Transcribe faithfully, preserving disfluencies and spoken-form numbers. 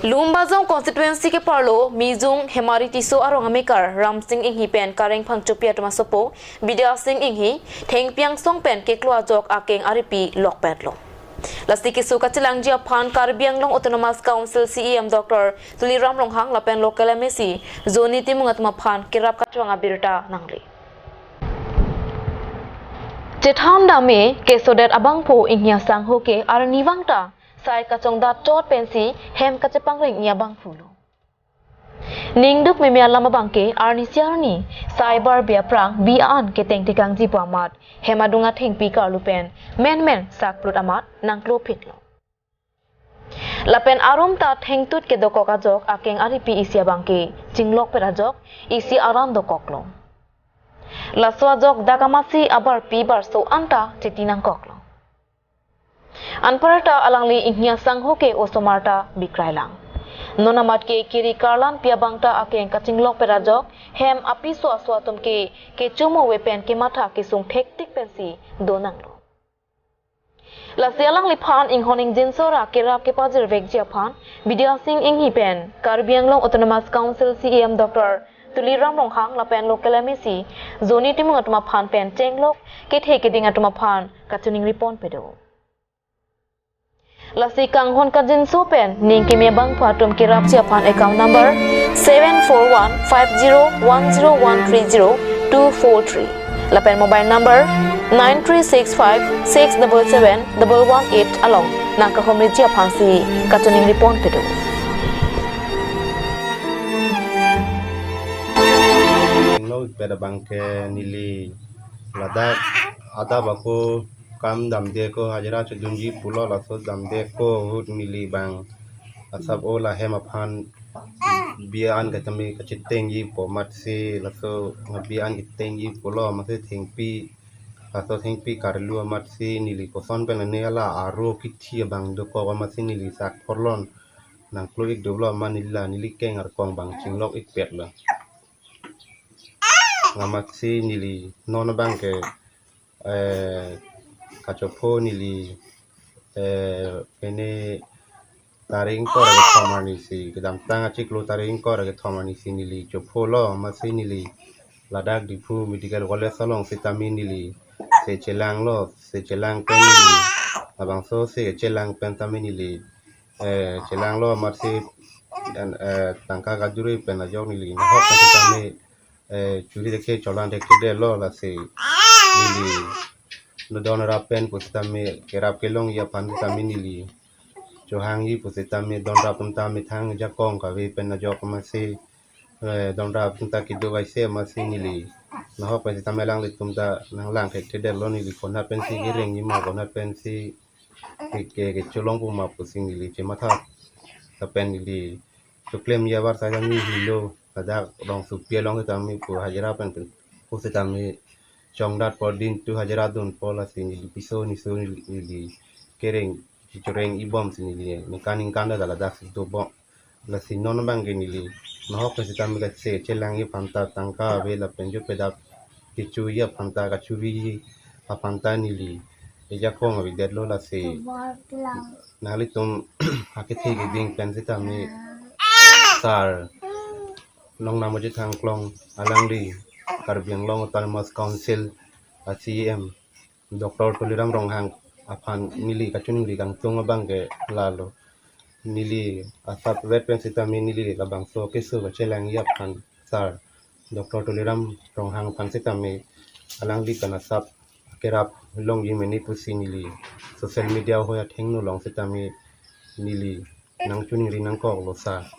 Lumbajong constituency keparlo Mijung Hemari Tisso arong amekar Ramsing Inghi pen Kareng Phangchopi atum asopo Bidya Sing Inghi thengpi angsong pen keklo ajok akeng aripi lokpetlo. Lasi keso kachelangji aphan Karbi Anglong Autonomous Council C E M Doctor Tuliram Ronghang lapen local M A C Johnny Timung atum aphan kerap kachevang abirta nangri. Chethan dame kesodet abangphu Inghi asangho ke arnivang ta sai kachongdat chot pensi hem kachepangreng-i abangphulo. Ningduk meme alam abangke arnisi arni sai barbe aphrang bi an keteng tekangji pu amat hem adung athengpi karlu pen menmen sakplut amat nangklophitlo. Lapen arum ta thengtut kedokok ajok akeng aripi isi abangke chinglokpet ajok isi aran dokoklo. Laso ajok dak amatsi abarpi barso anta cheti nangkoklo. Anparta alangli Inghi asangho ke osomar ta bikrailang. Non amat ke kiri karlanpi abang ta akeng kachinglokpet ajok hem apiso aso atum ke kechomo ave pen kematha kesung thektik pensi donanglo. Lasi alangliphan inghon ingjinso ra kerap kepajirvekji aphan Bidya Sing Inghi pen Karbi Anglong Autonomous Council C E M Doctor Tuliram Ronghang lapen local M A C Johnny Timung atum aphan pen chenglok kethe keding atum aphan kachiningri ponpedo. Lasi kanghon kangjinso pen ning keme abangphu atum kerapji aphan account number seven four one five zero one zero one three zero two four three lapen mobile number nine three six five six double seven double one eight along nangkahumriji aphansi kachiningri ponpedo. Lo ipet abangke neli ladak adap ako kam damde ako hajira chodunji pulo, laso damde ako ahut neli abang asap o la hem aphan bi an ketame kachetengji pu amatsi laso bi an ketengji pulo amatsi thengpi, laso thengpi karlu amatsi neli koson pen lane ala aro kithi abang dokok amatsi neli sak phorlon nangklo-ik doplo amat neli la neli keng arkong abang chinglok-ikpetlo. Amatsi neli non abangke, eh, kachopho neli, eh, pene tarik ingkoi ra kethom arnisi, kedamtang achiklo tarik ingkoi ra kethom arnisi neli chopholo, amatsi neli ladak Diphu Medical College along sitame neli se chelanglo, se chelang pen neli labangso se chelang pen tame neli, eh, chelanglo amatsi, dan, eh, tangka kajuri pen ajok neli nahok pen sitame, eh, churi dekhe cholang dekhe detlo, lasi neli no don rap pen pusitame kerap kelongji aphan sitame neli chohangji pusitame don rap atum ta methang jakong kave pen ajok amatsi, eh, don rap atum ta kedo vaise amatsi neli nahok pen sitame alanglitum ta nanglang thekthe detlo neli konat pensi kerengji ma konat pensi ke, ke, kecholong pu ma pusi neli chematha. Lapen neli choklemji abar sai kami hilo ladak rongsopi along sitame pu hajira pen pen pusitame chongdat po din tu hajira dunpo, lasi neli piso niso neli, neli kereng choreng-i bomsi neli ningkan ningkan ta ladak si dobom. Lasi non abangke neli nahok pen sitame kase chelangji aphan ta tangka ave lapen jo pedap kechoji aphan ta kachuriji aphan ta neli ejakong ave detlo, lasi nanglitum akethe keding pen sitame sar Longnam Aji Thangklong alangli Karbi Anglong Autonomous Council a C E M Doctor Tuliram Ronghang aphan neli kachiningri kangtung abangke lalo. Neli asap vet pen sitame neli labangso keso kachelangji aphan sar Doctor Tuliram Ronghang aphan sitame alangli pen asap kerap longji mene pusi neli social media ahoi athengno along sitame neli nangchiningri nangkoklo sar.